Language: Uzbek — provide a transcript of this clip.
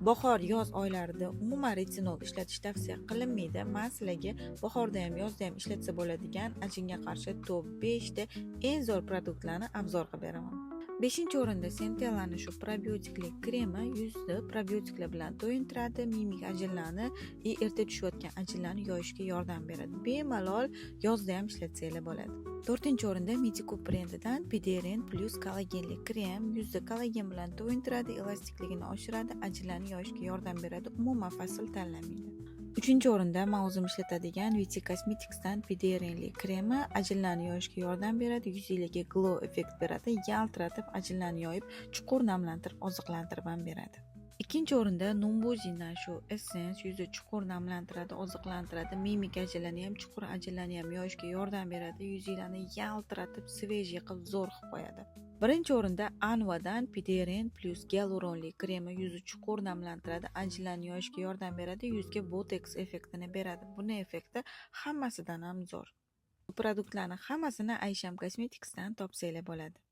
Bahor, yoz oylarida umuman retinol ishlatish tavsiya qilinmaydi. Man sizlarga bahorda ham, yozda ham ishlatsa bo'ladigan ajinga qarshi top 5 ta eng zo'r produktlarni обзор qilib beraman. Beshinchi o'rinda Centellani shu probiotikli kremi yuzni probiotiklar bilan to'yintiradi, mimik ajinlarni и erta tushayotgan ajinlarni yoyishga yordam beradi. Bemalol yozda ham ishlatsanglar bo'ladi. To'rtinchi o'rinda Medicube brendidan PDRN plus kollagenli krem yuzni kollagen bilan to'yintiradi, elastikligini oshiradi, ajinlarni yoyishga yordam beradi, umuman fasl tanlamaydi. Uchinchi o'rinda man o'zim ishlatadigan VT Cosmetics'dan PDRNli kremi ajinlarni yoyishga yordam beradi, yuzinglarga glow effekt beradi, yaltiratib, ajinlarni yoyib, chuqur namlantirib, oziqlantirib ham beradi. Ikkinchi o'rinda Numbuzidan shu essence yuzni chuqur namlantiradi, oziqlantiradi, mimik ajinlarni ham, chuqur ajinlarni ham yoyishga yordam beradi, yuzinglarni yaltiratib, свежий qilib, zo'r qilib qo'yadi. Birinchi o'rinda Anvadan PDRN plus gialuronli kremi yuzni chuqur namlantiradi, ajinlarni yoyishga yordam beradi, yuzga botoks effektini beradi. Buni effekti hammasidan ham zo'r. Bu produktlarni hammasini Aisham Cosmetics'dan topsanglar bo'ladi.